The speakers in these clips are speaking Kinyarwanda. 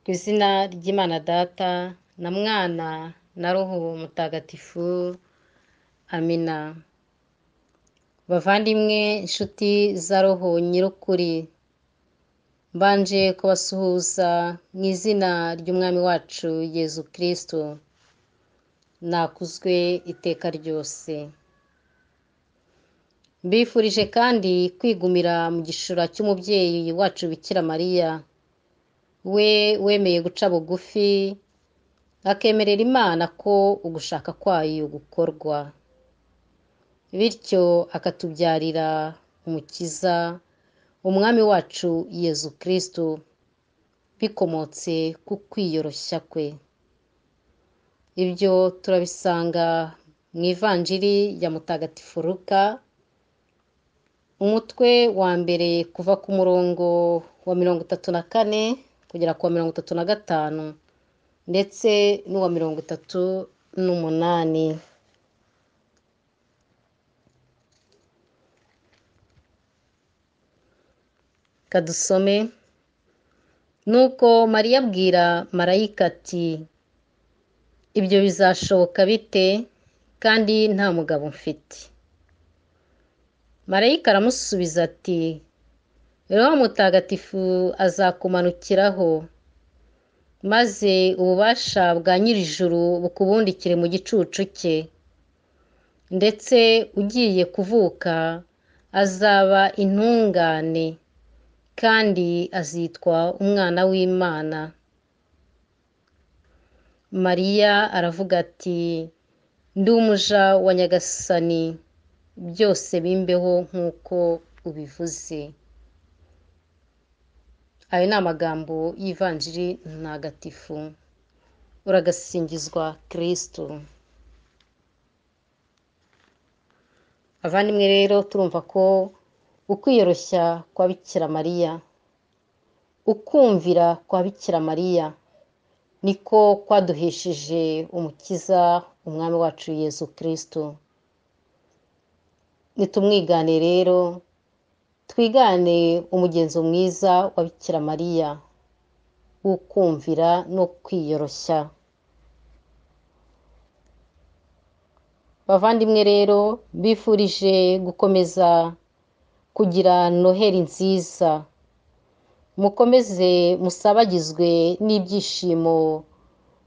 Ku izina ry'Imana Data na Mwana na Roho Mutagatifu, amina. Bavandimwe, inshuti za Roho Nyir'ukuri, mbanje kubasuhuza mu izina ry'Umwami wacu Yezu Kristu, nakuzwe iteka ryose. Mbifurije kandi kwigumira mu gishura cy'umubyeyi wacu Bikira Mariya, we wemeye guca bugufi akemerera Imana ko ugushaka kwayo gukorwa, bityo akatubyarira Umukiza, Umwami wacu Yezu Kristu, bikomotse ku kwiyoroshya kwe. Ibyo turabisanga mu Ivanjiri ya Mutagatifu Luka, umutwe wa mbere kuva ku murongo wa 34 kugera ku wa 35 ndetse n'uwa 38. Kadusome. Nuko Mariya abwira marayika ati: ibyo bizashoboka bite kandi nta mugabo mfite? Marayika aramusubiza ati: Roho Mutagatifu azakumanukiraho, maze ububasha bwa Nyir'ijuru bukubundikire mu gicucu cye, ndetse ugiye kuvuka azaba intungane kandi azitwa Umwana w'Imana. Mariya aravuga ati: ndi umuja wa Nyagasani, byose bimbeho nk'uko ubivuze. Ayo ni amagambo y'Ivanjiri Ntagatifu. Uragasingizwa Kristu. Abavandimwe rero, turumva ko ukwiyoroshya kwa Bikira Mariya, ukumvira kwa Bikira Mariya niko kwaduhesheje Umukiza, Umwami wacu Yezu Kristu. Nitumwigane rero, twigane umugenzo mwiza wa Bikira Mariya w'ukumvira no kwiyoroshya. Bavandimwe rero, mbifurije gukomeza kugira Noheri nziza. Mukomeze musabagizwe n'ibyishimo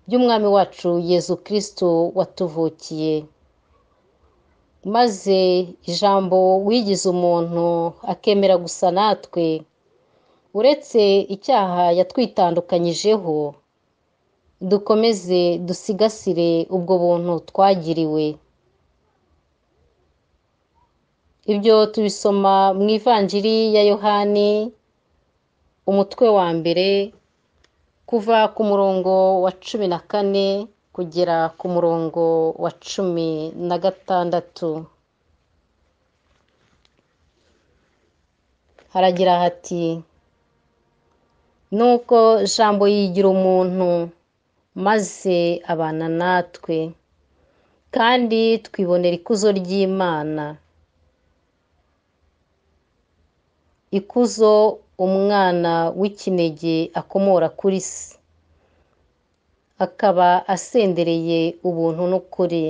by'Umwami wacu Yezu Kristu watuvukiye, maze ijambo wigize umuntu akemera gusa natwe, uretse icyaha yatwitandukanyijeho, dukomeze dusigasire ubwo buntu twagiriwe. Ibyo tubisoma mu Ivanjiri ya Yohani, umutwe wa mbere, kuva ku murongo wa 14 kugera ku murongo wa 16. Haragira hati: nuko Jambo yigira umuntu maze abana natwe, kandi twibonera ikuzo ry'Imana, ikuzo umwana w'ikinege akomora kuri se, akaba asendereye ubuntu n'ukuri.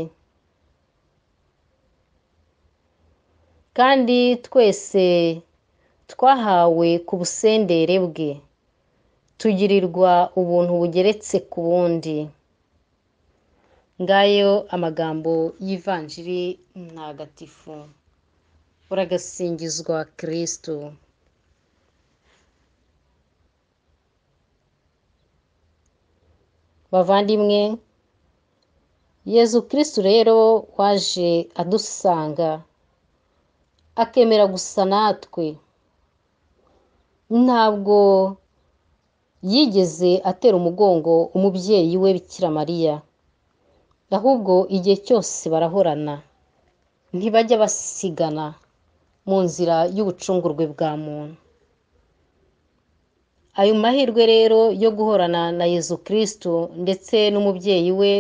Kandi twese twahawe ku busendere bwe, tugirirwa ubuntu bugeretse ku bundi. Ngayo amagambo y'Ivanjiri Ntagatifu. Uragasingizwa Kristu. Bavandimwe, Yezu Kristu rero waje adusanga, akemera gusa natwe, ntabwo yigeze atera umugongo umubyeyi we Bikira Mariya, ahubwo igihe cyose barahorana, ntibajya basigana mu nzira y'ubucungurwe bwa muntu. Ayo mahirwe rero yo guhorana na Yezu Kristu ndetse n'umubyeyi we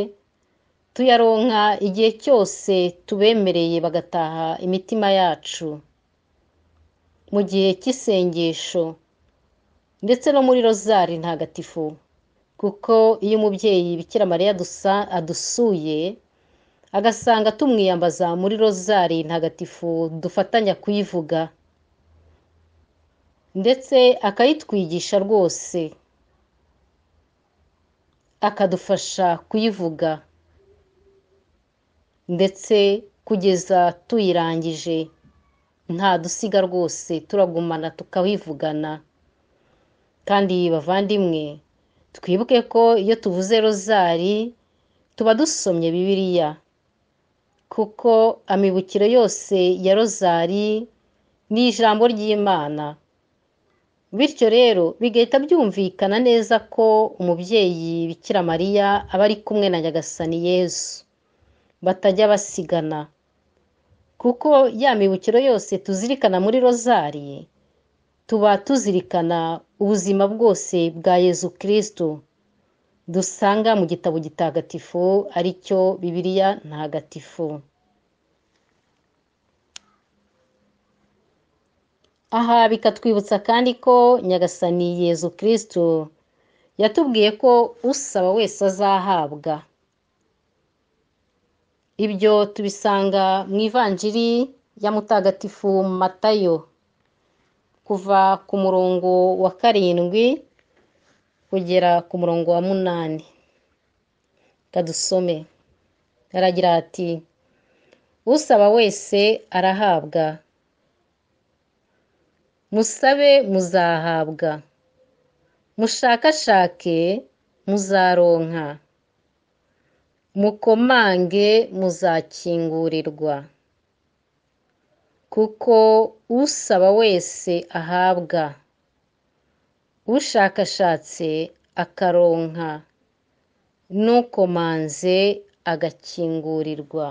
tuyaronka igihe cyose tubemereye bagataha imitima yacu, mu gihe cy'isengesho ndetse no muri rozari ntagatifu, Kuko iyo umubyeyi Bikira Mariya adusuye agasanga tumwiyambaza muri rozari ntagatifu dufatanya kuyivuga, ndetse akayitwigisha rwose, akadufasha kuyivuga ndetse kugeza tuyirangije, ntadusiga rwose, turagumana tukabivugana. Kandi bavandimwe, twibuke ko iyo tuvuze rozari tuba dusomye Bibiliya, kuko amibukiro yose ya rozari ni ijambo ry'Imana. Bityo rero bigahita byumvikana neza ko umubyeyi Bikira Mariya aba ari kumwe na Nyagasani Yezu, batajya basigana, kuko ya mibukiro yose tuzirikana muri rozari tuba tuzirikana ubuzima bwose bwa Yezu Kristu dusanga mu gitabo gitagatifu aricyo Bibiliya ntagatifu. Aha bikatwibutsa kandi ko Nyagasani Yezu Kristu yatubwiye ko usaba wese azahabwa. Ibyo tubisanga mu Ivanjiri ya Mutagatifu Matayo, kuva ku murongo wa 7 kugera ku murongo wa 8. Kadusome. Aragira ati: usaba wese arahabwa, musabe muzahabwa, mushakashake muzaronka, mukomange muzakingurirwa. Kuko usaba wese ahabwa, ushakashatse akaronka, n'ukomanze agakingurirwa.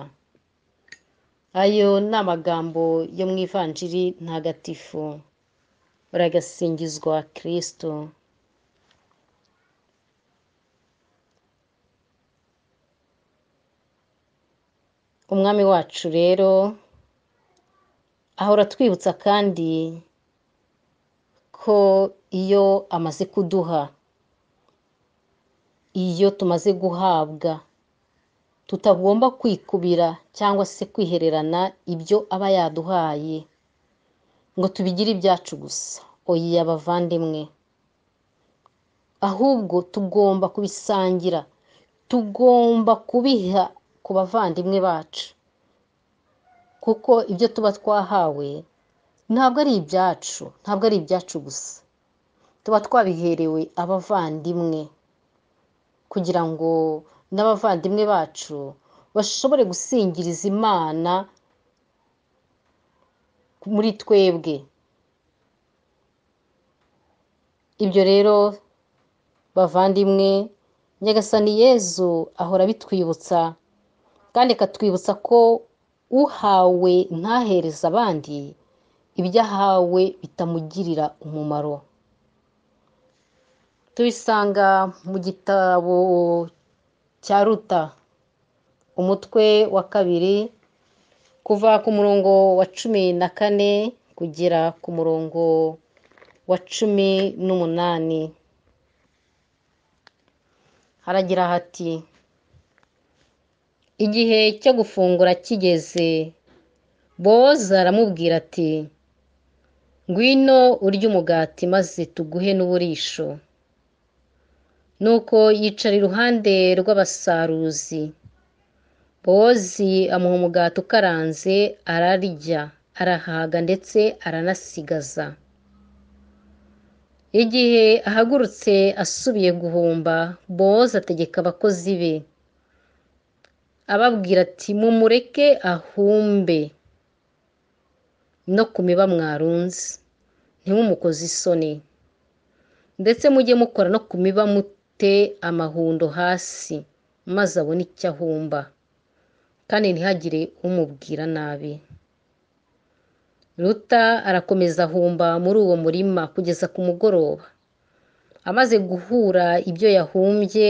Ayo ni amagambo yo mu Ivanjiri ntagatifu. Uragasingizwa Kristo. Umwami wacu rero ahora twibutsa kandi ko iyo amaze kuduha, iyo tumaze guhabwa, tutagomba kwikubira cyangwa se kwihererana ibyo aba yaduhaye ngo tubigire ibyacu gusa. Oya bavandimwe, ahubwo tugomba kubisangira, tugomba kubiha ku bavandimwe bacu, kuko ibyo tuba twahawe ntabwo ari ibyacu, ntabwo ari ibyacu gusa, tuba twabiherewe abavandimwe kugira ngo n'abavandimwe bacu bashobore gusingiriza Imana muri twebwe. Ibyo rero bavandimwe, Nyagasani Yezu ahora abitwibutsa, kandi akatwibutsa ko uhawe ntahereza abandi, ibyo ahawe bitamugirira umumaro. Tubisanga mu gitabo cya Ruta, umutwe wa 2, kuva ku murongo wa 14 kugera ku murongo wa 18. Haragira hati: igihe cyo gufungura kigeze, Bowozi aramubwira ati: ngwino urye umugati maze tuguhe n'uburisho. Nuko yicara iruhande rw'abasaruzi. Bowozi amuha umugati ukaranze, ararya, arahaga ndetse aranasigaza. Igihe ahagurutse asubiye guhumba, Bowozi ategeka abakozi be, ababwira ati: mumureke ahumbe no ku miba mwarunze, ntimumukoze isoni, ndetse mujye mukora no ku miba mute amahundo hasi, maze abone icyo ahumba, kandi ntihagire umubwira nabi. Ruta arakomeza ahumba muri uwo murima kugeza ku mugoroba. Amaze guhura ibyo yahumbye,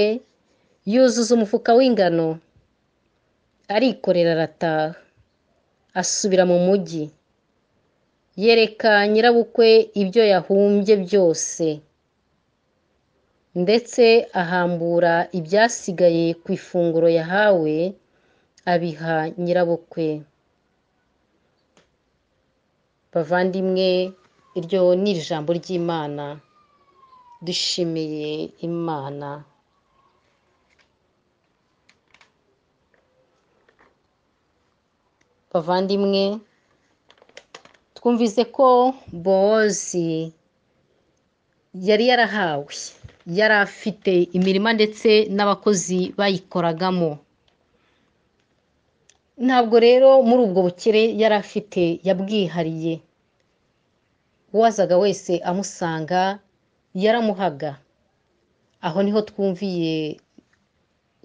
yuzuza umufuka w'ingano, arikorera arataha, asubira mu mujyi, yereka nyirabukwe ibyo yahumbye byose. Ndetse ahambura ibyasigaye ku ifunguro yahawe, abiha nyirabukwe. Bavandimwe, iryo ni ijambo ry'Imana. Dushimiye Imana. Bavandimwe, twumvise ko Bowozi yari yarahawe, yari afite imirima ndetse n'abakozi bayikoragamo. Ntabwo rero muri ubwo bukire yari afite yabwihariye. Uwazaga wese amusanga yaramuhaga. Aho niho twumviye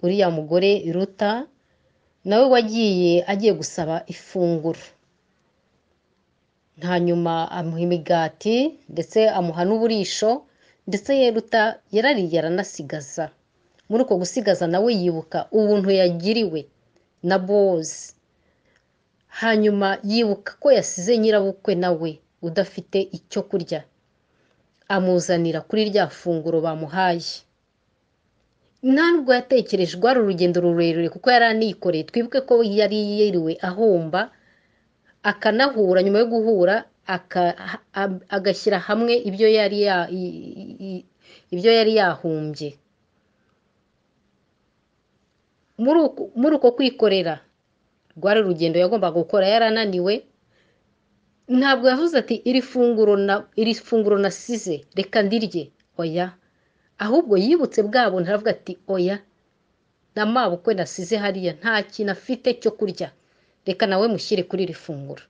uriya mugore Ruta, nawe wagiye agiye gusaba ifunguro. Hanyuma amuha imigati ndetse amuha n'uburisho, ndetse Ruta yarariye aranasigaza. Muri uko gusigaza nawe yibuka ubuntu yagiriwe na Bowozi. Hanyuma yibuka ko yasize nyirabukwe nawe udafite icyo kurya, amuzanira kuri rya funguro bamuhaye. Ntabwo yatekereje, rwari urugendo rurerure kuko yari anikoreye. Twibuke ko yari yiriwe ahomba, akanahura, nyuma yo guhura agashyira hamwe ibyo yari yahumbye. Muri uko kwikorera rwari urugendo yagombaga gukora, yarananiwe. Ntabwo yavuze ati iri funguro nasize reka ndirye, oya. Ahubwo yibutse bwa buntu aravuga ati oya, na mabukwe nasize hariya nta kintu afite cyo kurya, reka nawe mushyire kuri iri funguro.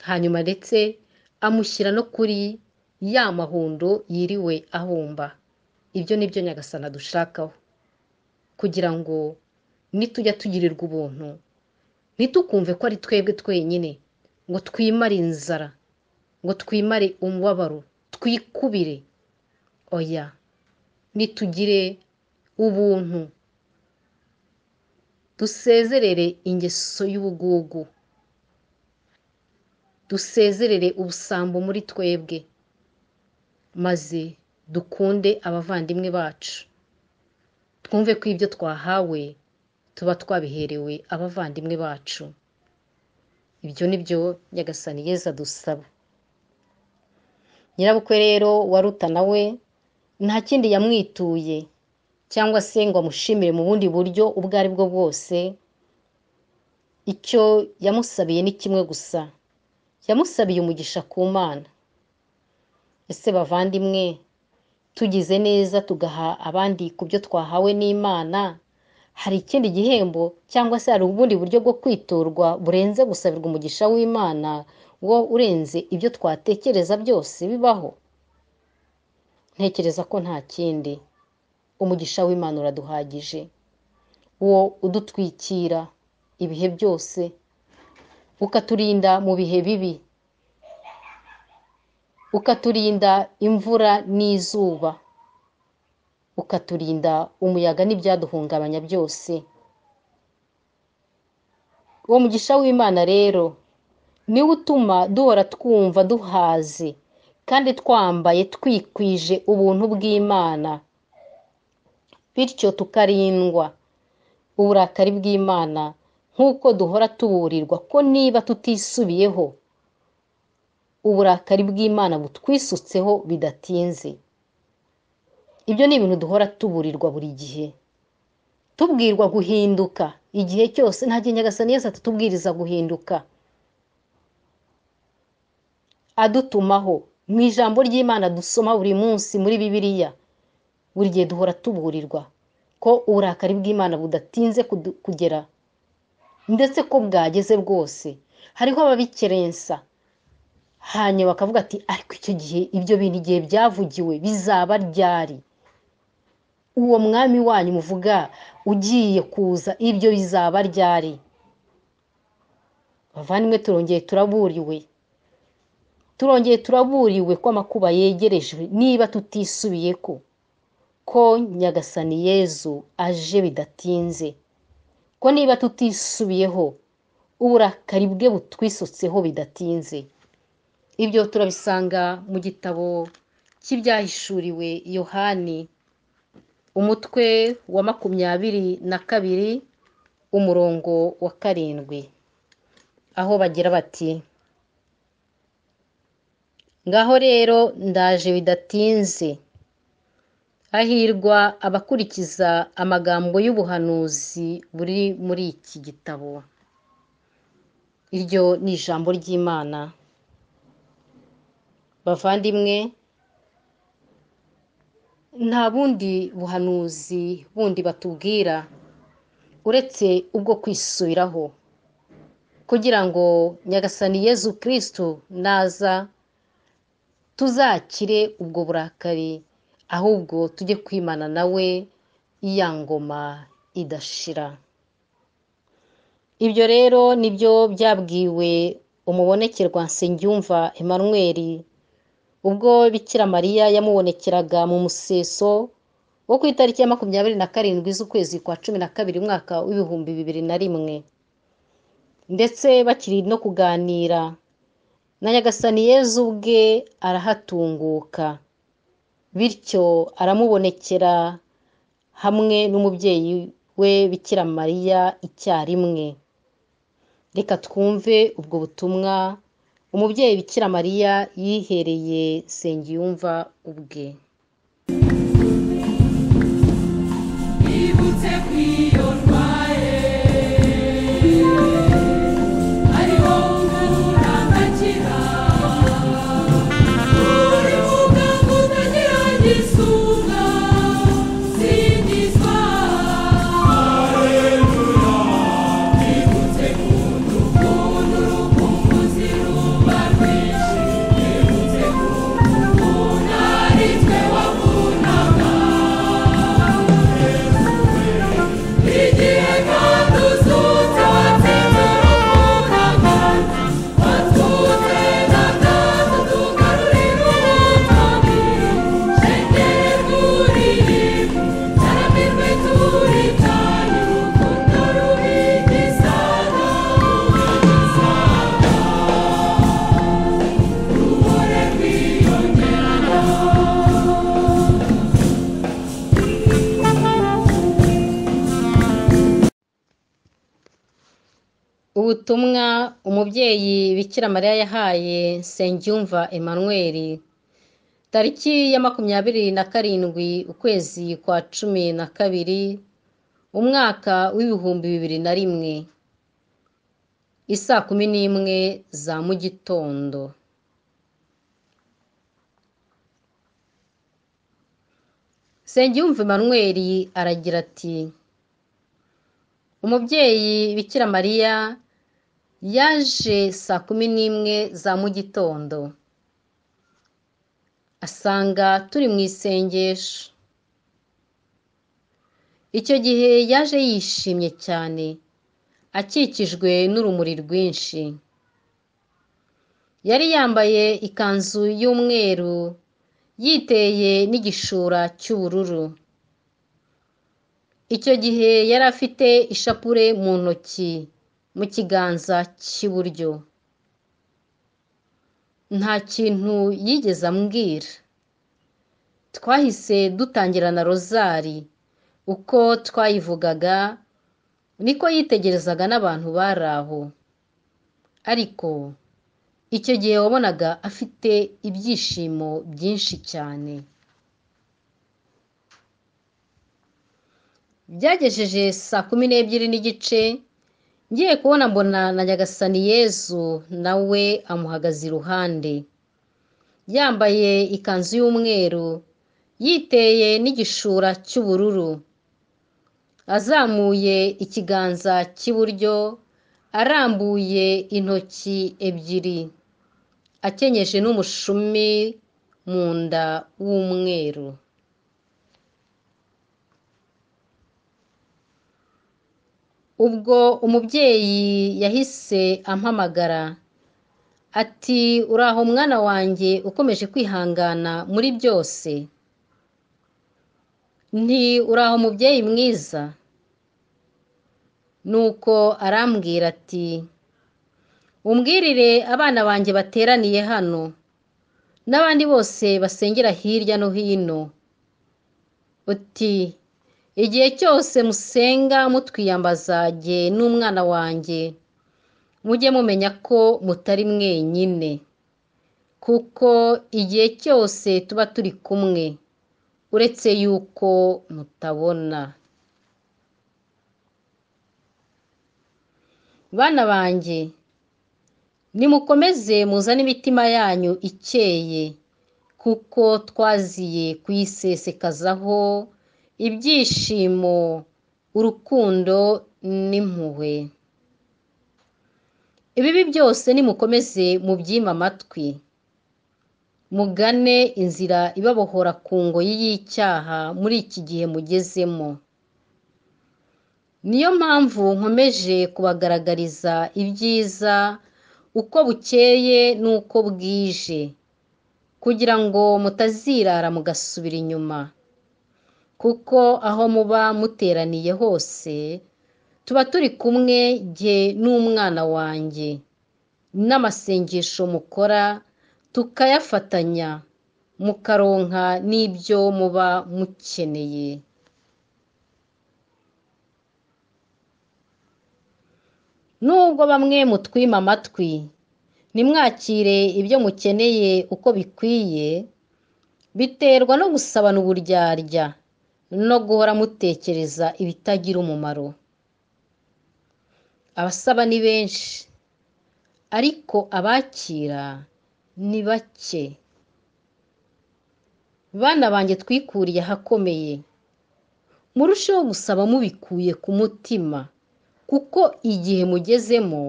Hanyuma ndetse amushyira no kuri ya mahundo yiriwe ahumba. Ibyo ni byo Nyagasani adushakaho, kugira ngo nitujya tugirirwa ubuntu ntitukumve ko ari twebwe twenyine, ngo twimare inzara, ngo twimare umubabaro, twikubire. Oya, nitugire ubuntu, dusezerere ingeso y'ubugugu, dusezerere ubusambo muri twebwe, maze dukunde abavandimwe bacu, twumve ko ibyo twahawe tuba twabiherewe abavandimwe bacu. Ibyo ni byo Nyagasani Yezu adusaba. Nyirabukwe rero wa Ruta nawe nta kindi yamwituye cyangwa se ngo amushimire mu bundi buryo ubwo ari bwo bwose. Icyo yamusabiye ni kimwe gusa, yamusabiye umugisha ku Mana. Ese bavandimwe, tugize neza tugaha abandi ku byo twahawe n'Imana, hari ikindi gihembo cyangwa se hari ubundi buryo bwo kwiturwa burenze gusabirwa umugisha w'Imana, wo urenze ibyo twatekereza byose bibaho? Ntekereza ko nta kindi. Umugisha w'Imana uraduhagije, uwo udutwikira ibihe byose, ukaturinda mu bihe bibi, ukaturinda imvura n'izuba, ukaturinda umuyaga n'ibyaduhungabanya byose. Uwo mugisha w'Imana rero niwo utuma duhora twumva duhaze kandi twambaye twikwije ubuntu bw'Imana, bityo tukarindwa uburakari bw'Imana, nk'uko duhora tuburirwa ko niba tutisubiyeho uburakari bw'Imana butwisutseho bidatinze. Ibyo ni ibintu duhora tuburirwa buri gihe, tubwirwa guhinduka igihe cyose. Nta gihe Nyagasani Yezu atatubwiriza guhinduka, adutumaho mu ijambo ry'Imana dusoma buri munsi muri Bibiliya. Buri gihe duhora tuburirwa ko uburakari bw'Imana budatinze kugera, ndetse ko bwageze bwose. Hariho ababikerensa, hanyuma bakavuga ati ariko icyo gihe ibyo bintu igihe byavugiwe bizaba ryari? Uwo mwami wanyu muvuga ugiye kuza, ibyo bizaba ryari? Bavandimwe, turongeye turaburiwe, turongeye turaburiwe ko amakuba yegerejwe niba tutisubiye ko Nyagasani Yezu aje bidatinze, ko niba tutisubiyeho uburakari bwe butwisutseho bidatinze. Ibyo turabisanga mu gitabo cy'ibyahishuriwe Yohani, umutwe wa 22 umurongo wa 7, aho bagira bati: ngaho rero ndaje bidatinze, hahirwa abakurikiza amagambo y'ubuhanuzi buri muri iki gitabo. Iryo ni ijambo ry'Imana. Bavandimwe, nta bundi buhanuzi bundi batubwira uretse ubwo kwisubiraho, kugira ngo Nyagasani Yezu Kristu naza tuzakire ubwo burakari, ahubwo tujye kwimana nawe iya ngoma idashira. Ibyo rero nibyo byabwiwe umubonekerwa Nsengiyumva Emmanuel ubwo Bikira Mariya yamubonekeraga mu museso wo ku itariki ya 27 z'ukwezi kwa 12 umwaka w'2001, ndetse bakiri no kuganira na Nyagasani Yezu ubwe arahatunguka, bityo aramubonekera hamwe n'umubyeyi we Bikira Mariya icyarimwe. Reka twumve ubwo butumwa umubyeyi Bikira Mariya yihereye Nsengiyumva ubwe. Ibutse kw'iyo ndwaye ari wowe urangakira, uri muganga utagira igisonga, singizwa. Ibutse kuntu ukuntu urukumbuzi ruba rwinshi, ibutse kuntu ukuntu ari twe wavunaga. Igihe kandi uzutse watsinze urupfu, watutse na data tugarurira ubutoni, shengererwa uririmba, taramirwe turitanye, urukundo rubigisaga, ruhore rwiyongerana. Ubutumwa umubyeyi Bikira Mariya yahaye Nsengiyumva Emmanuel tariki ya 27 ukwezi kwa 12 umwaka w'2001, isaa 11 za mu gitondo. Nsengiyumva Emmanuel aragira ati: umubyeyi Bikira Mariya yaje saa 11 za mu gitondo, asanga turi mu isengesho. Icyo gihe yaje yishimye cyane, akikijwe n'urumuri rwinshi. Yari yambaye ikanzu y'umweru, yiteye n'igishura cy'ubururu. Icyo gihe yari afite ishapure mu ntoki, mu kiganza cy'iburyo. Nta kintu yigeze ambwira. Twahise dutangirana rozari, uko twayivugaga niko yitegerezaga n'abantu bari aho. Ariko icyo gihe wabonaga afite ibyishimo byinshi cyane. Byagejeje saa 12:30, ngiye kubona mbona na Nyagasani Yezu nawe amuhagaze iruhande, yambaye ikanzu y'umweru, yiteye n'igishura cy'ubururu, azamuye ikiganza cy'iburyo, arambuye intoki ebyiri, akenyeje n'umushumi mu nda w'umweru. Ubwo umubyeyi yahise ampamagara ati: uraho mwana wanjye ukomeje kwihangana muri byose? Nti uraho mubyeyi mwiza? Nuko arambwira ati: umbwirire abana banjye bateraniye hano, n'abandi bose basengera hirya no hino, uti igihe cyose musenga mutwiyambaza jye n'umwana wanjye, mujye mumenya ko mutari mwenyine, kuko igihe cyose tuba turi kumwe, uretse yuko mutabona. Bana banjye, nimukomeze muzane imitima yanyu ikeye, kuko twaziye kuyisesekazaho ibyishimo, urukundo n'impuhwe. Ibibi byose nimukomeze mubyime amatwi, mugane inzira ibabohora ku ngoyi y'icyaha muri iki gihe mugezemo. Niyo mpamvu nkomeje kubagaragariza ibyiza uko bukeye n'uko bwije, kugira ngo mutazirara mugasubira inyuma, kuko aho muba muteraniye hose tuba turi kumwe jye n'umwana wanjye, n'amasengesho mukora tukayafatanya, mukaronka n'ibyo muba mukeneye. Nubwo bamwe mutwima amatwi, ntimwakire ibyo mukeneye uko bikwiye, biterwa no gusabana uburyarya no guhora mutekereza ibitagira umumaro. Abasaba ni benshi, ariko abakira ni bake. Bana banjye twikuriye ahakomeye, murusheho gusaba mubikuye ku mutima, kuko igihe mugezemo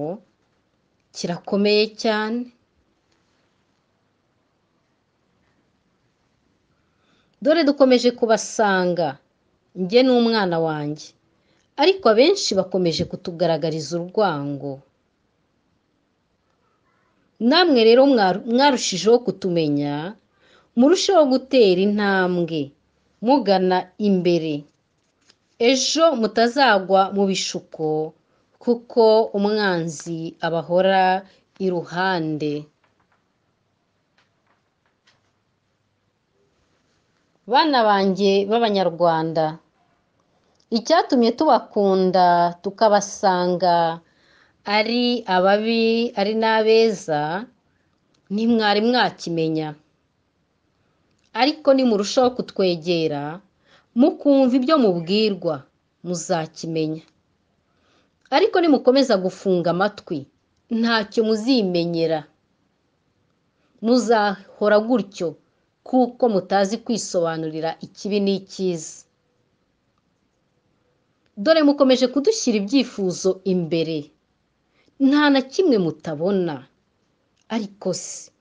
kirakomeye cyane. Dore dukomeje kubasanga, njye n'umwana wanjye, ariko abenshi bakomeje kutugaragariza urwango. Namwe rero mwarushijeho kutumenya, murusheho gutera intambwe mugana imbere, ejo mutazagwa mu bishuko, kuko umwanzi abahora iruhande. Bana banjye b'Abanyarwanda, icyatumye tubakunda tukabasanga ari ababi ari n'abeza, ntimwari mwakimenya. Ariko nimurushaho kutwegera, mukumva ibyo mubwirwa, muzakimenya. Ariko nimukomeza gufunga amatwi, ntacyo muzimenyera. Muzahora gutyo, kuko mutazi kwisobanurira ikibi n'icyiza. Dore mukomeje kudushyira ibyifuzo imbere, nta na kimwe mutabona. Ariko se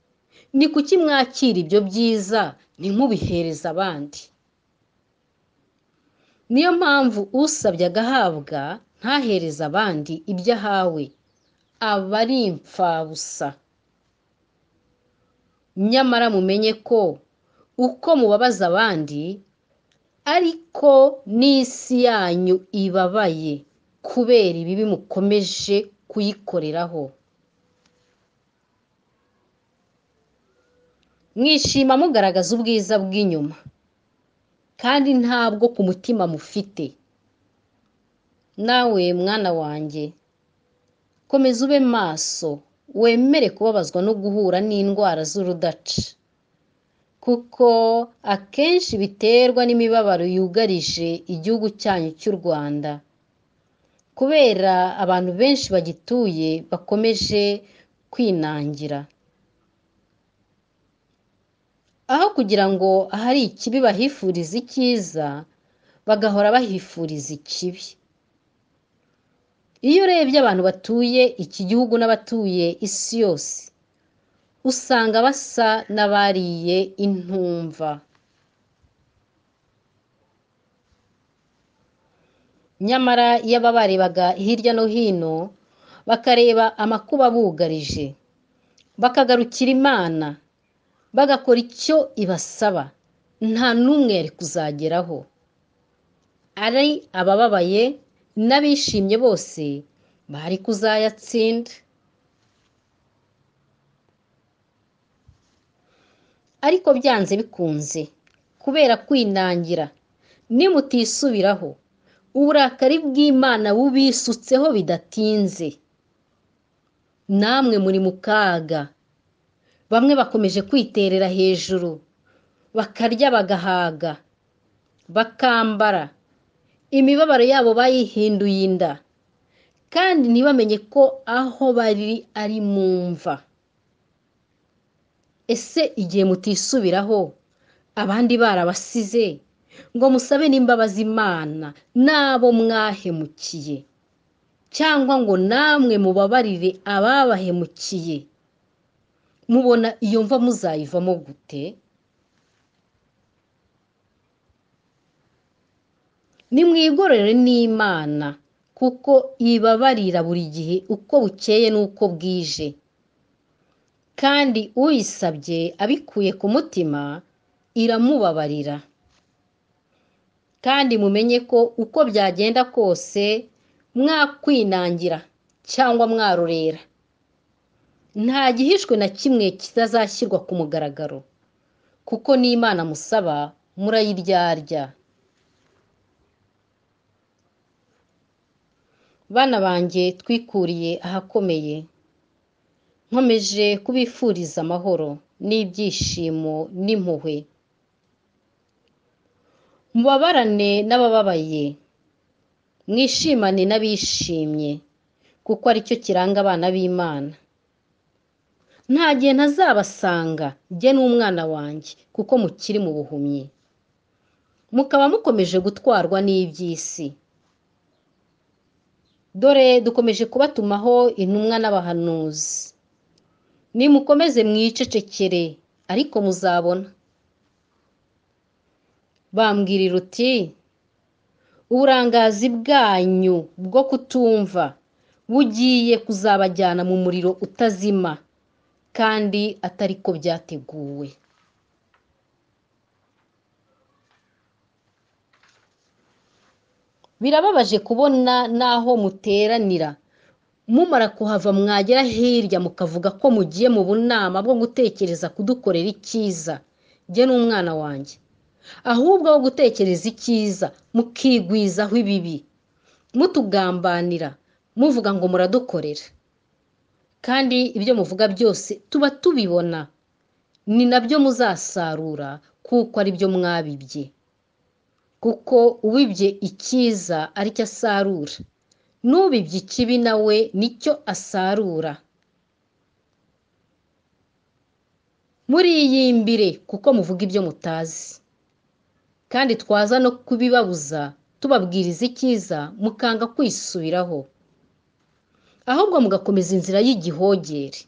ni kuki mwakira ibyo byiza ntimubihereze abandi? Niyo mpamvu usabye agahabwa ntahereze abandi ibyo ahawe, aba ari imfabusa. Nyamara mumenye ko uko mubabaza abandi, ariko n'isi yanyu ibabaye kubera ibibi mukomeje kuyikoreraho. Mwishima mugaragaza ubwiza bw'inyuma, kandi ntabwo ku mutima mufite. Nawe mwana wanjye, komeza ube maso, wemere kubabazwa no guhura n'indwara z'urudaca, kuko akenshi biterwa n'imibabaro yugarije igihugu cyanyu cy'u Rwanda, kubera abantu benshi bagituye bakomeje kwinangira. Aho kugira ngo ahari ikibi bahifurize icyiza, bagahora bahifuriza ikibi. Iyo urebye abantu batuye iki gihugu n'abatuye isi yose, usanga basa n'abariye intumva. Nyamara iyo barebaga hirya no hino, bakareba amakuba abugarije, bakagarukira Imana, bagakora icyo ibasaba, nta n'umwe yari kuzageraho. Ari abababaye n'abishimye bose bari kuzayatsinda. Ariko byanze bikunze, kubera kwinangira, nimutisubiraho, uburakari bw'Imana bubisutseho bidatinze. Namwe muri mu kaga. Bamwe bakomeje kwiterera hejuru, bakarya bagahaga, bakambara, imibabaro yabo bayihinduye inda, kandi ntibamenye ko aho bari ari mu mva. Ese igihe mutisubiraho, abandi barabasize, ngo musabe n'imbabazi Imana n'abo mwahemukiye, cyangwa ngo namwe mubabarire ababahemukiye, mubona iyo mva muzayivamo gute? Nimwigorore n'Imana, kuko ibabarira buri gihe uko bukeye n'uko bwije, kandi uyisabye abikuye ku mutima iramubabarira. Kandi mumenye ko uko byagenda kose mwakwinangira cyangwa mwarorera, nta gihishwe na kimwe kitazashyirwa ku mugaragaro, kuko n'Imana musaba murayiryarya. Bana banjye twikuriye ahakomeye, nkomeje kubifuriza amahoro n'ibyishimo n'impuhwe. Mubabarane n'abababaye, mwishimane n'abishimye, kuko aricyo kiranga abana b'Imana. Nta gihe ntazabasanga jye n'umwana wanjye, kuko mukiri mu buhumyi, mukaba mukomeje gutwarwa n'iby'isi. Dore dukomeje kubatumaho intumwa n'abahanuzi. Nimukomeze mwicecekere, ariko muzabona. Bambwirira uti: uburangazi bwanyu bwo kutumva bugiye kuzabajyana mu muriro utazima, kandi atari ko byateguwe. Birababaje kubona n'aho muteranira, mumara kuhava mwagera hirya mukavuga ko mugiye mu bunama bwo gutekereza kudukorera icyiza, jye n'umwana wanjye, ahubwo aho gutekereza icyiza mukigwizaho ibibi, mutugambanira, muvuga ngo muradukorera. Kandi ibyo muvuga byose tuba tubibona, ni nabyo muzasarura, kuko ari byo mwabibye. Kuko uwibye icyiza aricyo asarura, n'ubibye ikibi nawe nicyo asarura. Muriyimbire kuko muvuga ibyo mutazi, kandi twaza no kubibabuza tubabwiriza icyiza mukanga kwisubiraho, ahubwo mugakomeza inzira y'igihogere.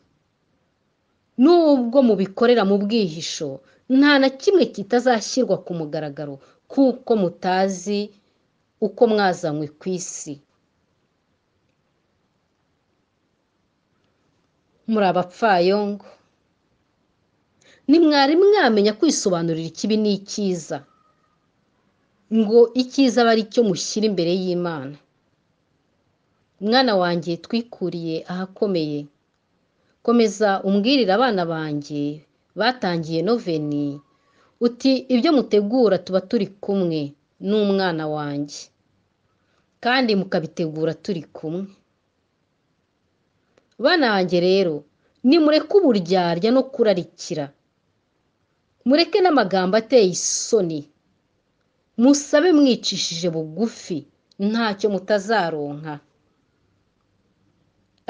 Nubwo mubikorera mu bwihisho, nta na kimwe kitazashyirwa ku mugaragaro, kuko mutazi uko mwazanywe ku isi. Muri abapfayongo, nimwari mwamenya kwisobanurira ikibi n'icyiza, ngo icyiza abe ari cyo mushyira imbere y'Imana. Mwana wanjye twikuriye ahakomeye, komeza umbwirire abana banjye batangiye noveni, uti ibyo mutegura tuba turi kumwe n'umwana wanjye, kandi mukabitegura turi kumwe. Bana banjye rero, nimureke uburyarya no kurarikira, mureke n'amagambo ateye isoni, musabe mwicishije bugufi, ntacyo mutazaronka.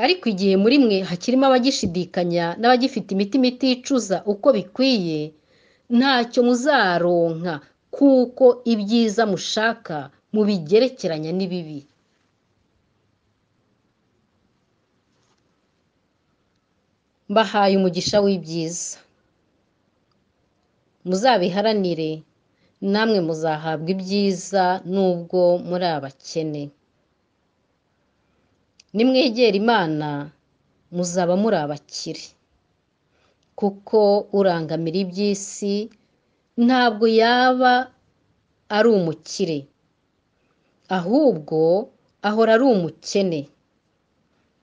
Ariko igihe muri mwe hakirimo abagishidikanya n'abagifite imitima iticuza uko bikwiye, ntacyo muzaronka, kuko ibyiza mushaka mubigerekeranya n'ibibi. Mbahaye umugisha w'ibyiza, muzabiharanire, namwe muzahabwa ibyiza nubwo muri abakene. Nimwegera Imana muzaba muri abakire, kuko urangamira iby'isi ntabwo yaba ari umukire, ahubwo ahora ari umukene,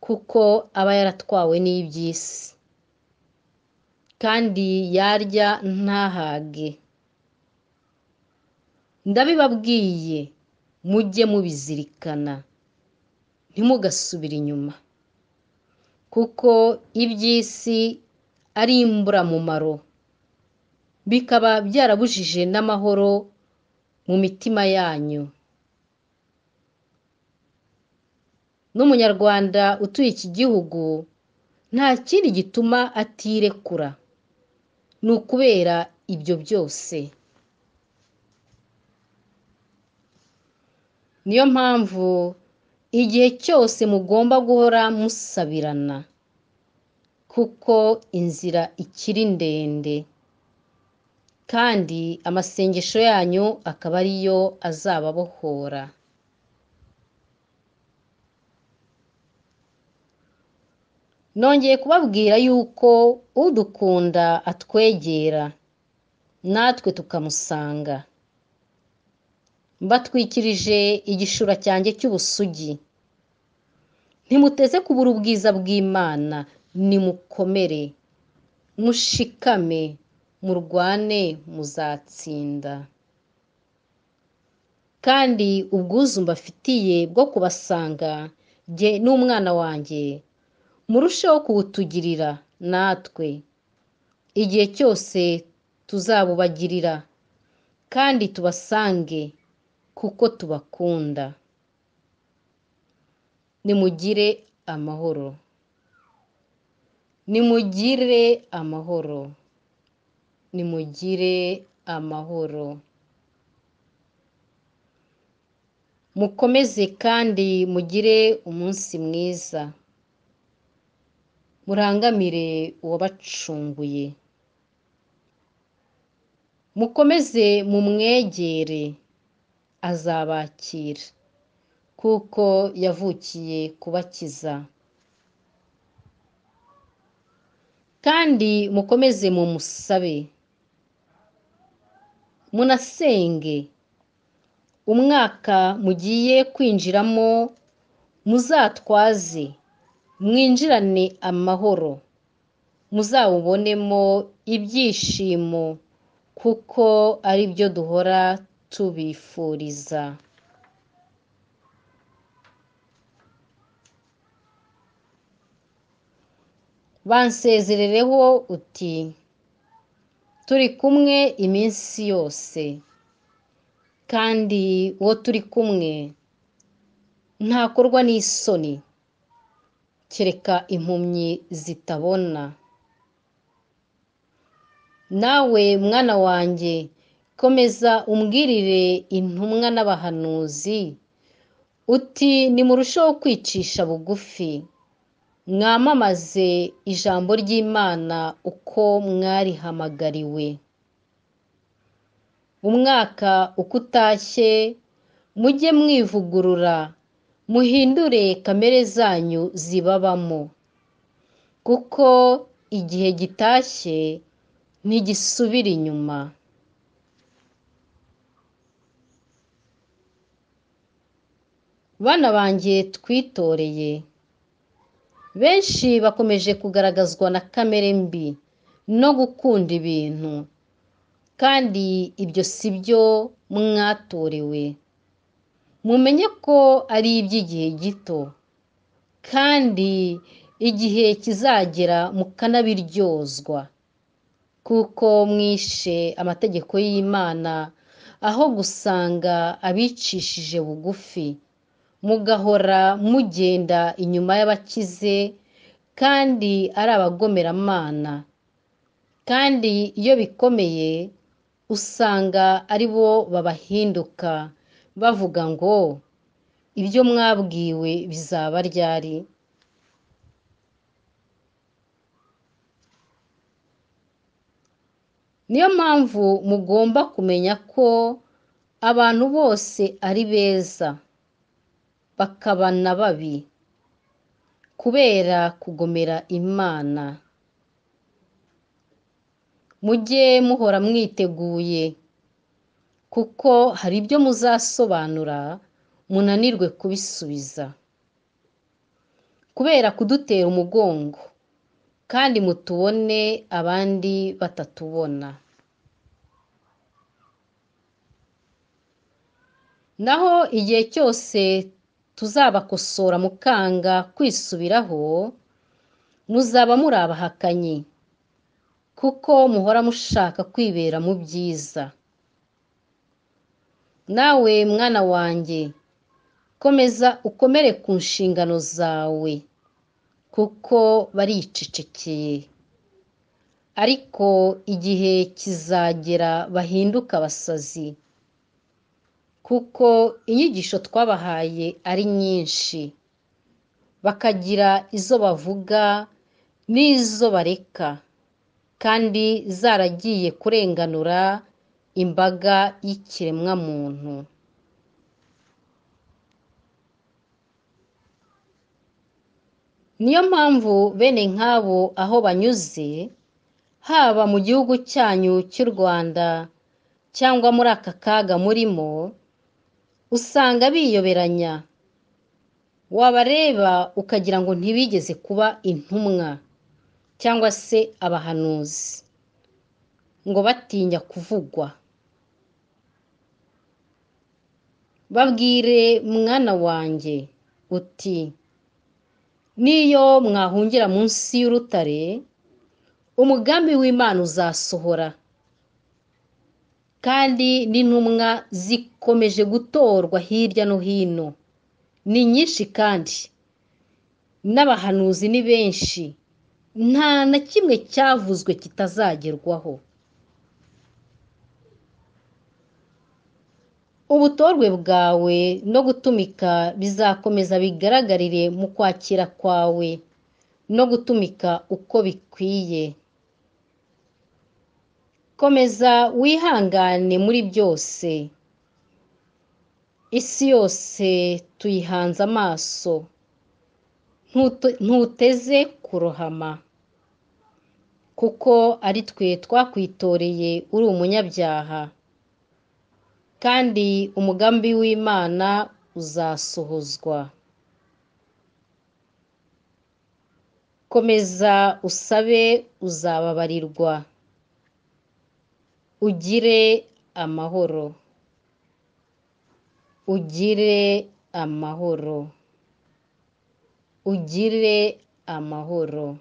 kuko aba yaratwawe n'iby'isi. kandi yarya ntahage. Ndabibabwiye mujye mubizirikana, ntimugasubire inyuma, kuko iby'isi ari imburamumaro, bikaba byarabujije n'amahoro mu mitima yanyu. N'umunyarwanda utuye iki gihugu nta kindi gituma atirekura, ni ukubera ibyo byose. Niyo mpamvu igihe cyose mugomba guhora musabirana, kuko inzira ikiri ndende, kandi amasengesho yanyu akaba ariyo azababohora. Nongeye kubabwira yuko udukunda atwegera, natwe tukamusanga. Mbatwikirije igishura cyanjye cy'ubusugi. Ntimuteze kubura ubwiza bw'Imana, nimukomere, mushikame, murwane, muzatsinda. Kandi ubwuzu mbafitiye bwo kubasanga, jye n'umwana wanjye, murusheho kuwutugirira natwe, igihe cyose tuzabubagirira, kandi tubasange kuko tubakunda. Nimugire amahoro, nimugire amahoro, nimugire amahoro. Mukomeze kandi mugire umunsi mwiza, murangamire uwabacunguye. Mukomeze mumwegere, azabakira, kuko yavukiye kubakiza. Kandi mukomeze mumusabe, munasenge. Umwaka mugiye kwinjiramo muzatwaze, mwinjirane amahoro, muzawubonemo ibyishimo, kuko ari byo duhora tubifuriza. Bansezerereho uti: turi kumwe iminsi yose, kandi uwo turi kumwe ntakorwa n'isoni, kereka impumyi zitabona. Nawe mwana wanjye, komeza umbwirire intumwa n'abahanuzi uti: nimurusheho kwicisha bugufi, mwamamaze ijambo ry'Imana uko mwarihamagariwe. Umwaka uko utashye mujye mwivugurura, muhindure kamere zanyu zibabamo, kuko igihe gitashye ntigisubira inyuma. Bana banjye twitoreye, benshi bakomeje kugaragazwa na kamere mbi no gukunda ibintu, kandi ibyo si byo mwatorewe. Mumenye ko ari iby'igihe gito, kandi igihe kizagera mukanabiryozwa, kuko mwishe amategeko y'Imana aho gusanga abicishije bugufi, mugahora mugenda inyuma y'abakize kandi ari abagomeramana, kandi iyo bikomeye usanga ari bo babahinduka bavuga ngo: ibyo mwabwiwe bizaba ryari? Niyo mpamvu mugomba kumenya ko abantu bose ari beza, bakaba na babi, kubera kugomera Imana. Mujye muhora mwiteguye, kuko hari ibyo muzasobanura munanirwe kubisubiza, kubera kudutera umugongo kandi mutubone abandi batatubona. Naho igihe cyose tuzabakosora mukanga kwisubiraho, muzaba muri abahakanyi, kuko muhora mushaka kwibera mu byiza. Nawe mwana wanjye, komeza ukomere ku nshingano zawe, kuko baricecekeye. Ariko igihe kizagera bahinduka abasazi, kuko inyigisho twabahaye ari nyinshi, bakagira izo bavuga n'izo bareka, kandi zaragiye kurenganura imbaga y'ikiremwamuntu. Niyo mpamvu bene nk'abo aho banyuze, haba mu gihugu cyanyu cy'u Rwanda cyangwa muri aka kaga murimo, usanga biyoberanya. Wabareba ukagira ngo ntibigeze kuba intumwa cyangwa se abahanuzi, ngo batinya kuvugwa. Babwire mwana wanjye uti: n'iyo mwahungira munsi y'urutare, umugambi w'Imana uzasohora. Kandi n'intumwa zikomeje gutorwa hirya no hino, ni nyinshi kandi n'abahanuzi ni benshi, nta na kimwe cyavuzwe kitazagerwaho. Ubutorwe bwawe no gutumika bizakomeza bigaragarire mu kwakira kwawe no gutumika uko bikwiye. Komeza wihangane muri byose. Isi yose tuyihanze amaso, ntuteze kurohama, kuko ari twe twakwitoreye uri umunyabyaha, kandi umugambi w'Imana uzasohozwa. Komeza usabe uzababarirwa. Ugire amahoro. Ugire amahoro. Ugire amahoro.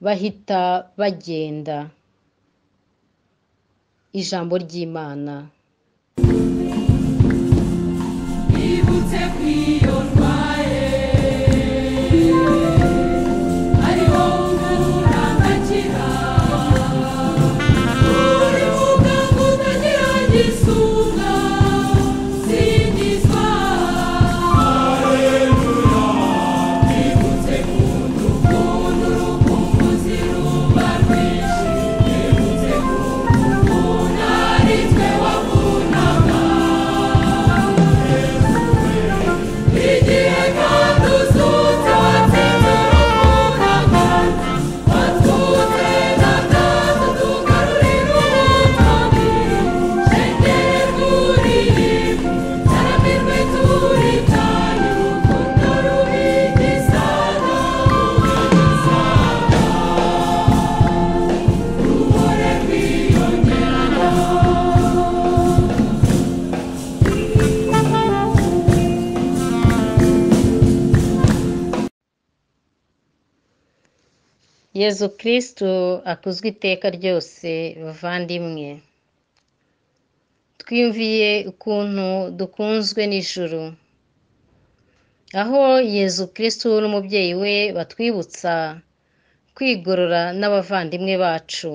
Bahita bagenda. Ijambo ry'Imana. Nibutse ko iyo ndwaye ari wowe urangakira, uri muganga utagira gisumba, singizwa. Nibutse kuntu ukunda urukumbuzi ruba rwinshi, nibutse kuntu ukunda ari twe wakundaga. Igihe kandi uzutse watsinze urupfu watutse na data tugarurira ubutoni, shengererwa uririmba, taramirwe turitanye, urukundo rubigisaga, ruhore rwiyongerana. Yezu Kristu akuzwe iteka ryose, bavandimwe. Twiyumviye ukuntu dukunzwe n'ijuru, aho Yezu Kristu n'umubyeyi we batwibutsa kwigorora n'abavandimwe bacu,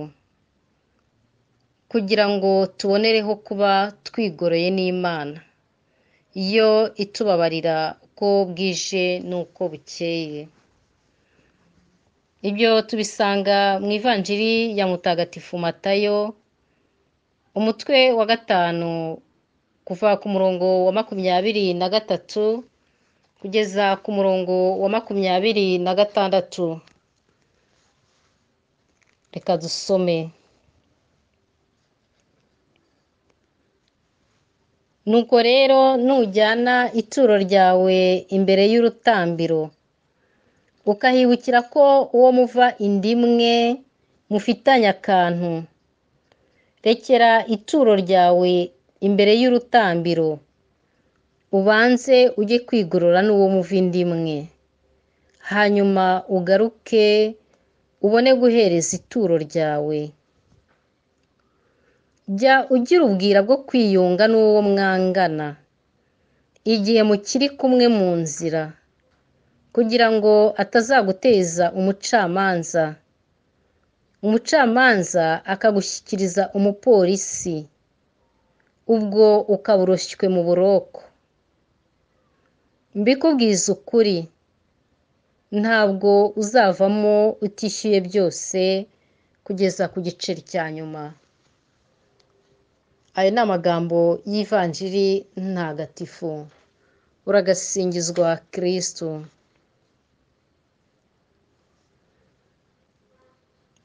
kugira ngo tubonereho kuba twigoroye n'Imana, iyo itubabarira uko bwije n'uko bukeye. Ibyo tubisanga mu Ivanjiri ya Mutagatifu Matayo, umutwe wa 5, kuva ku murongo wa 23 kugeza ku murongo wa 26. Reka dusome. Nuko rero nujyana ituro ryawe imbere y'urutambiro, ukahibukira ko uwo muva inda imwe mufitanye akantu, rekera ituro ryawe imbere y'urutambiro, ubanze ujye kwigorora n'uwo muva inda imwe, hanyuma ugaruke ubone guhereza ituro ryawe. Jya ugira ubwira bwo kwiyunga n'uwo mwangana igihe mukiri kumwe mu nzira, kugira ngo atazaguteza umucamanza, umucamanza akagushyikiriza umupolisi, ubwo ukaba uroshywe mu buroko. Mbikubwiza ukuri, ntabwo uzavamo utishyuye byose kugeza ku giceri cya nyuma. Ayo ni amagambo y'ivanjiri ntagatifu. Uragasingizwa Kristu.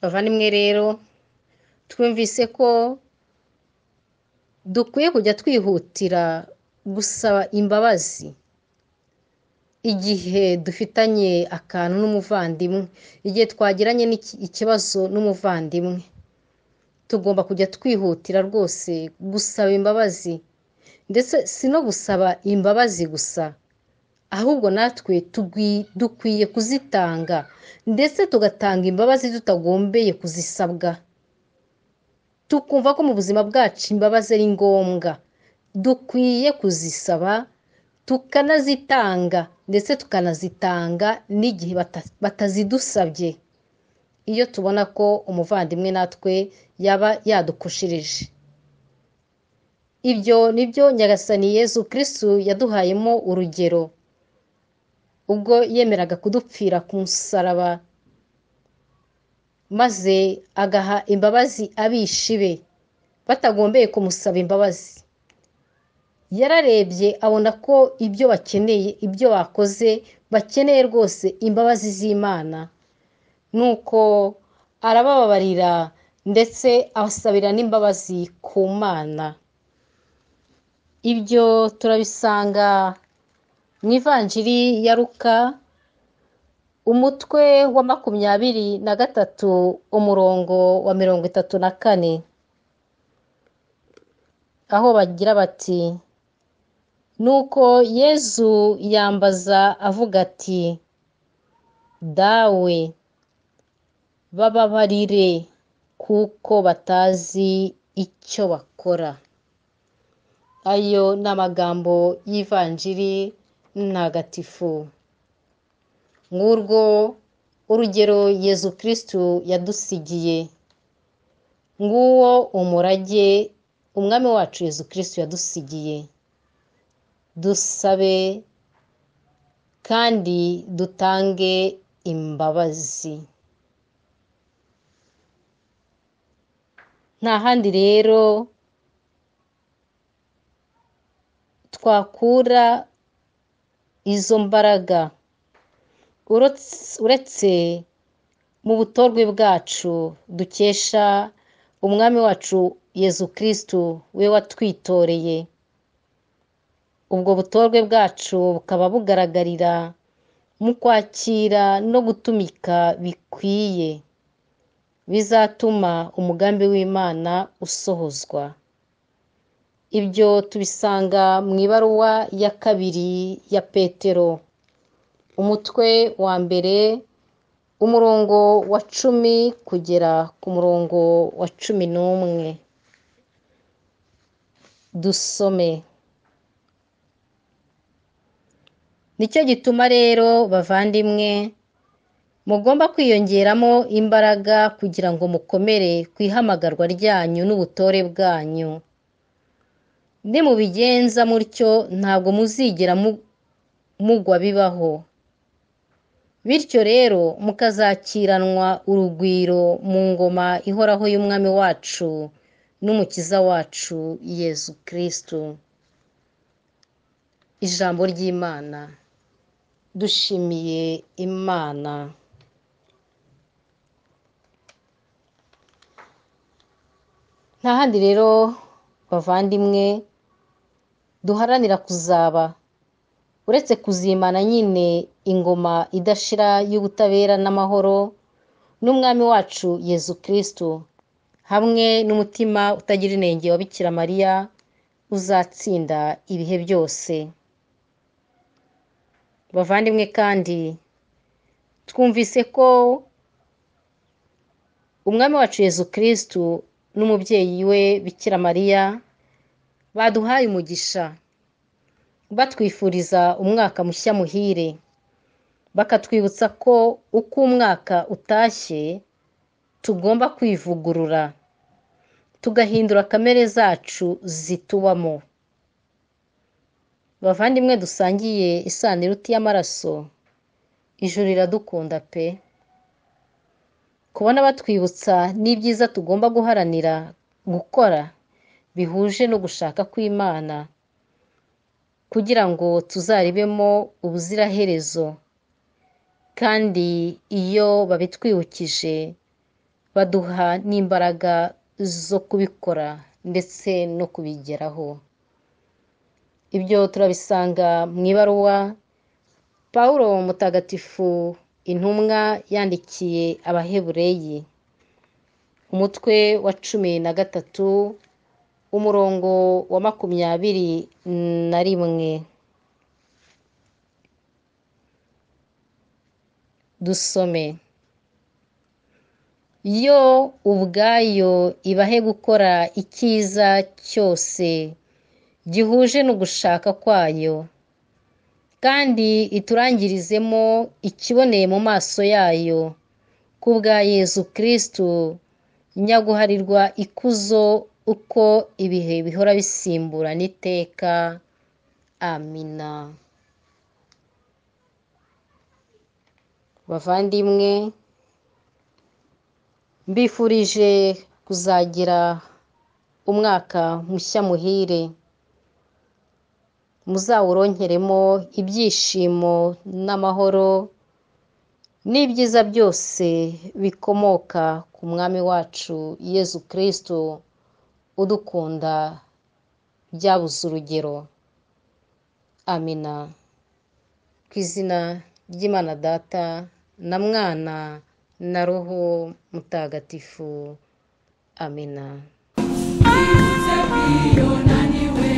Bavandimwe rero, twumvise ko dukwiye kujya twihutira gusaba imbabazi igihe dufitanye akantu n'umuvandimwe, igihe twagiranye ikibazo n'umuvandimwe. Tugomba kujya twihutira rwose gusaba imbabazi, ndetse si no gusaba imbabazi gusa, ahubwo natwe dukwiye kuzitanga, ndetse tugatanga imbabazi tutagombeye kuzisabwa. Tukumva ko mu buzima bwacu imbabazi ari ngombwa, dukwiye kuzisaba tukanazitanga, ndetse tukanazitanga n'igihe batazidusabye, iyo tubona ko umuvandimwe natwe yaba yadukoshereje. Ibyo nibyo Nyagasani Yezu Kristu yaduhayemo urugero, ubwo yemeraga kudupfira ku musaraba, maze agaha imbabazi abishi be batagombeye kumusaba imbabazi. Yararebye abona ko ibyo bakeneye, ibyo bakoze bakeneye rwose imbabazi z'Imana, nuko arabababarira ndetse abasabira n'imbabazi ku Mana. Ibyo turabisanga mu Ivanjiri ya Luka, umutwe wa 23 umurongo wa 34, aho bagira bati: nuko Yezu yambaza avuga ati, Dawe, bababarire kuko batazi icyo bakora. Ayo ni amagambo y'ivanjiri ntagatifu. Ngurwo urugero Yezu Kristu yadusigiye, nguwo umurage umwami wacu Yezu Kristu yadusigiye. Dusabe kandi dutange imbabazi. Nta handi rero twakura izo mbaraga uretse mu butorwe bwacu dukesha umwami wacu Yezu Kristu, we watwitoreye. Ubwo butorwe bwacu bukaba bugaragarira mu kwakira no gutumika bikwiye, bizatuma umugambi w'Imana usohozwa. Ibyo tubisanga mu ibaruwa ya 2 ya Petero, umutwe wa 1, umurongo wa 10 kugera ku murongo wa 11. Dusome. Nicyo gituma rero bavandimwe mugomba kwiyongeramo imbaraga kugira ngo mukomere ku ihamagarwa ryanyu n'ubutore bwanyu. Nimubigenza mutyo ntabwo muzigera mugwa bibaho. Bityo rero mukazakiranwa urugwiro mu ngoma ihoraho y'Umwami wacu n'Umukiza wacu Yezu Kristu. Ijambo ry'Imana. Dushimiye Imana. Nta handi rero bavandimwe duharanira kuzaba Uretse kuzimana nyine ingoma idashira y'ubutabera n'amahoro n'Umwami wacu Yezu Kristu, hamwe n'umutima utagira inenge wa Bikira Mariya uzatsinda ibihe byose. Bavandimwe, kandi twumvise ko Umwami wacu Yezu Kristu n'umubyeyi we Bikira Mariya baduhaye umugisha, batwifuriza umwaka mushya muhire, bakatwibutsa ko uko umwaka utashye tugomba kwivugurura, tugahindura kamere zacu zitubamo. Bavandimwe dusangiye isano iruta iy'amaraso, ijuru riradukunda pe! Kubona batwibutsa n'ibyiza tugomba guharanira gukora bihuje no gushaka kw'Imana, kugira ngo tuzaribemo ubuziraherezo, kandi iyo babitwibukije baduha n'imbaraga zo kubikora ndetse no kubigeraho. Ibyo turabisanga mu ibaruwa Pawulo Mutagatifu intumwa yandikiye Abahebureyi, umutwe wa 13, umurongo wa 21. Dusome: Yo ubwayo ibahe gukora icyiza cyose gihuje no gushaka kwayo, kandi iturangirizemo ikiboneye mu maso yayo, kubwa Yezu Kristu nyaguharirwa ikuzo uko ibihe bihora bisimburana iteka. Amina. Bavandimwe, mbifurije kuzagira umwaka mushya muhire, muzawuronkeremo ibyishimo n'amahoro n'ibyiza byose bikomoka ku Mwami wacu Yezu Kristu udukunda byabuze urugero. Amina. Ku izina ry'Imana Data na Mwana na Roho Mutagatifu. Amina. Twibutse ko iyo unaniwe.